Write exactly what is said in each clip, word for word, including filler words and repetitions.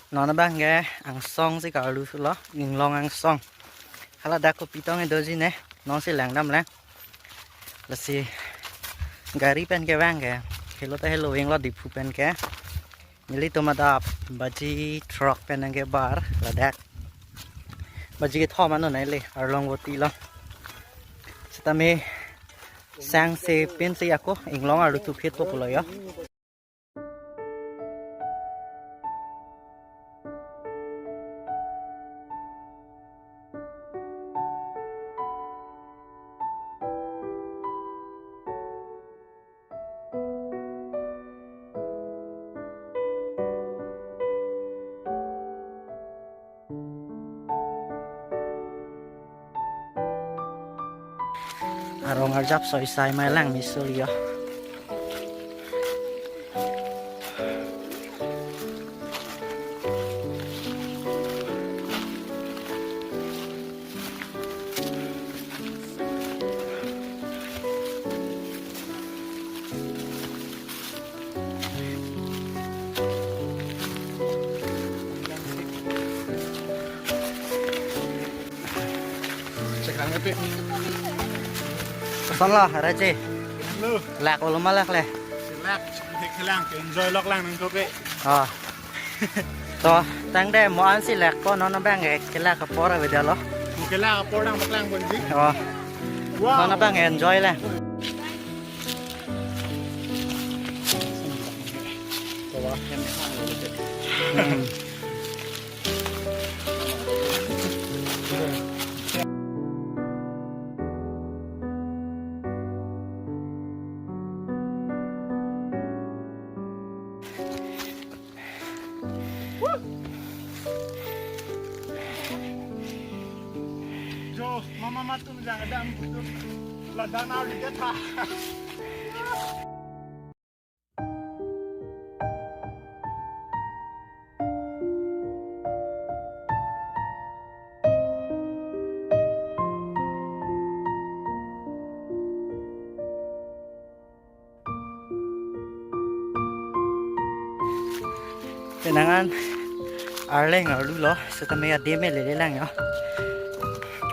Non abang ke angsong si karlu thulo, inglong angsong. Hala dak kopi tong kedoji ne, non si langdam lang. Lasi gari pen ke abang ke, helo ta helo inglo Diphu pen ke. Nelitum adap baji throk pen nangkebar ladak. Baji kethom ano nai le, arlong voti lo. Sitame sang se pen se ako, inglong arlu thu phit po pulo yo. Arong arjap soi sai mai lang misul yo. Check lang epi. Koson lo, Raji? Lo. Lak olo ma lak le? Lak, check lang, enjoy lok lang nangkok ke. Oh. To, tangte mo ansi lak po non abang ke kelak apor avedetlo. Mo kelak apor nangpaklang ponji. Oh. Wow. Non abang enjoy le. Hmm. Jo, mama matum jang adam putu. Ladang na udah jatah. Penangan arleng arlu lo, setame adim lele lang yo.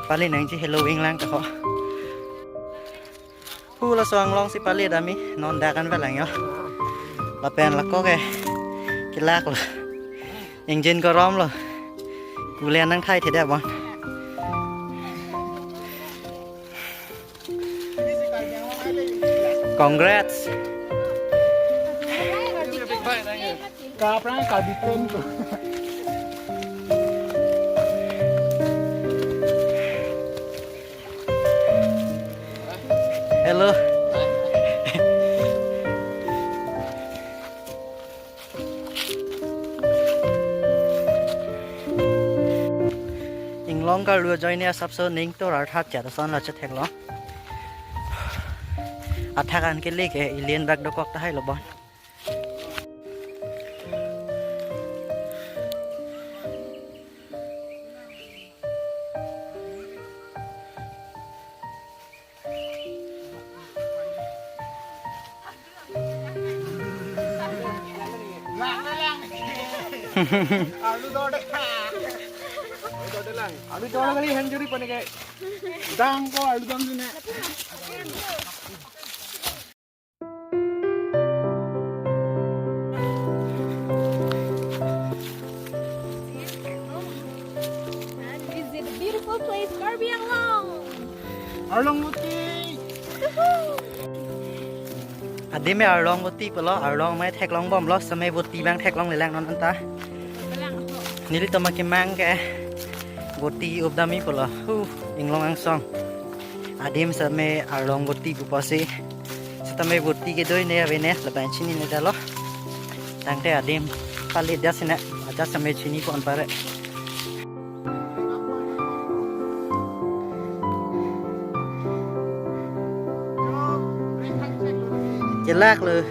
Pali nangji helo wing lang ta ho. Hu laso anglong si pali dami, non dak an velang yo. Lapen lako ke kelak lo. Engine korom lo. Kulian nangthai theda bon. Congrats. Kaprang Karbi Friend tu. Hello. Inglong karlu ajoine asapso ning torar that chat ason lo chetheklong. Athak an kele ke ilian bak dokok tahai lo bon. Alu dor de. Alu dor de lang. Alu dor kali henjuri pane ke. Dang ko alu dam sini. And this is the beautiful place, Karbi Anglong. Arlong Voti. Woohoo! Adim me Arlong Voti pulo, arlong me theklong bomlo, seme voti abang theklongle lang non anta. Nelitum akemang ke voti updami pulo. Hu, inglong angsong. Adim seme Arlong Voti pupo si. Setame voti kedo-i ne ave ne, lapen chininedetlo. Tangte adim pali dia sine, ajat seme chini pon pare. Kelak lo.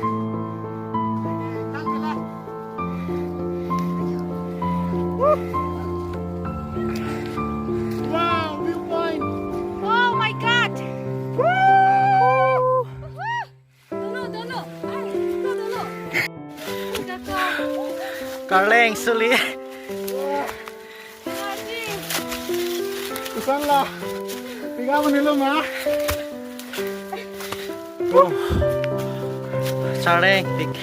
Wow, viewpoint. Oh my God. Woo! Dono, dono. Ay, dono, dono. Karleng suli. Kala, tiga menit lo ma. Charleng pik.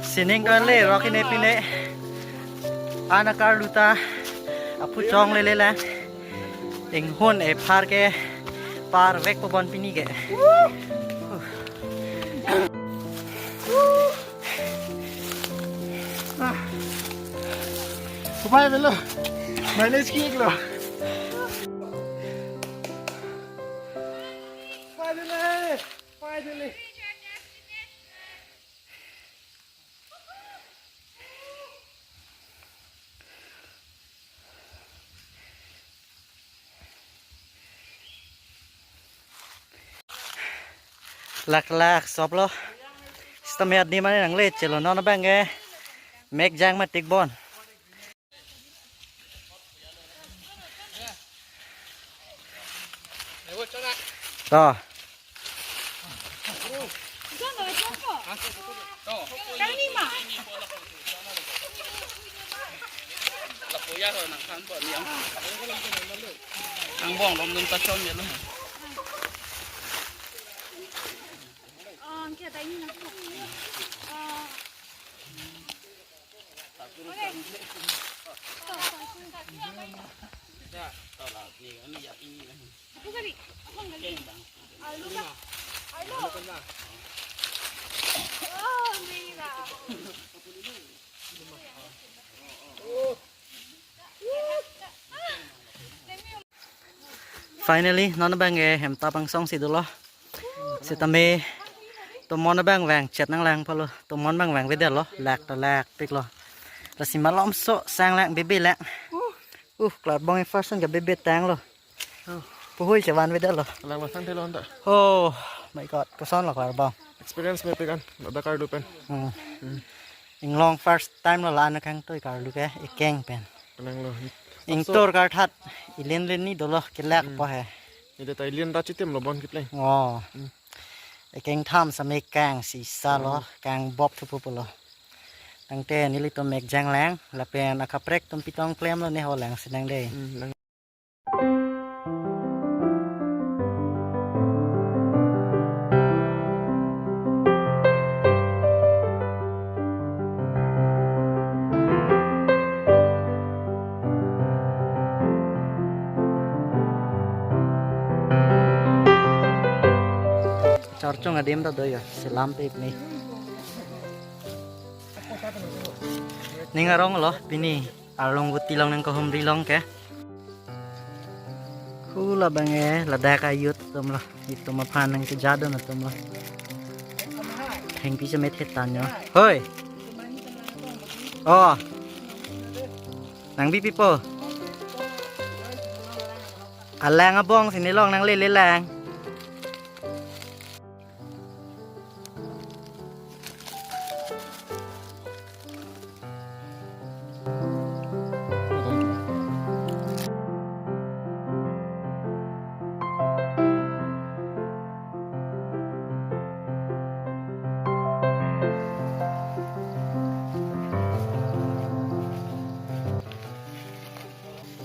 Sining kan le rok ine pine. Ana karlu ta aphu chonglele lang. Inghun ephar ke parvek po bon pini ke. Upai avelo. Mileage ki-iklo. Finally, finally. Lak lak soplo. Sitame adim mane nangle chelo non abang ke. Mek jang matik bon. To. Angbong lom dun ta chom ya lo. Finally, non abang ke hem ta pangsong si dolo. Sitame tomon abang vang chet nang lang palo. Tomon abang vang bebe lo, lak ta lak pik lo. Lasi malomso sang lang bebe lang. Uh, klarbong first son ke bebe tanglo. Oh. Puhui chevan bebe lo. Lang masang thelo anta. Oh my God, koson lo klarbong. Experience mepik an, Ladak karlu pen. Hmm. Hmm. Inglong first time lo la-an kangtoi karlu ke, ekeng pen. Lang lo. Ingtur karthat, ilin lin ni dolo kelak Hmm. po he. Ida ta ilin ta chitim lo bon kipleng. Oh. Hmm. Ekeng tham same kang sisa lo, Hmm. kang bop thupu pulo. Tangte nelitum mek jang lang, lapen akaprek atum pitong klem lo ne ho lang sinang de. Hmm, lang. Chorchong adim ta do ya, selam pik ni. Ning arong lo, pini Arlong Guti along nang kahumri along ke. Hula abang ke, ladak a-youth atum lo, itum aphan nang kejadon atum lo. Thengpi chemet hetan yo. Hoi. Oh. Nang bipi po. Alang abong si nelong nanglele lang.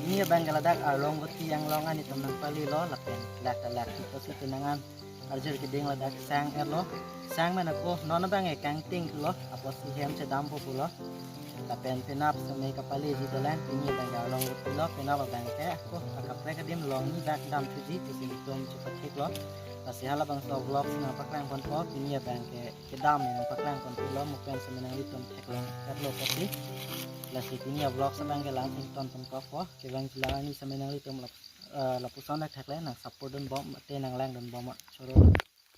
Pini abang ke ladak Arlong Guti along an itum nang pali lo lapen lak ta lak si pusi pinangan. Arjir keding ladak sang er lo. Sang mana ko non abang ke kangting lo. Apotsi hem chedam po pulo. Lapen penap seme kapali ji dolang pini abang ke Arlong Guti lo penap abang ke ko akaprek adim longni bak dam thuji pusi itum chepathek lo. Lasi halabangso vlog si nang paklang ponpo pini abang ke kedam nang paklang ponpo lo mukpen seme nanglitum theklong er lo pusi. Lasi pini a-vlog abang ke lang ington ponpo. Kevang jilang ani seme nanglitum lap eh, lapuson thek le nang support dun bom, te nang lang dun bom, choro.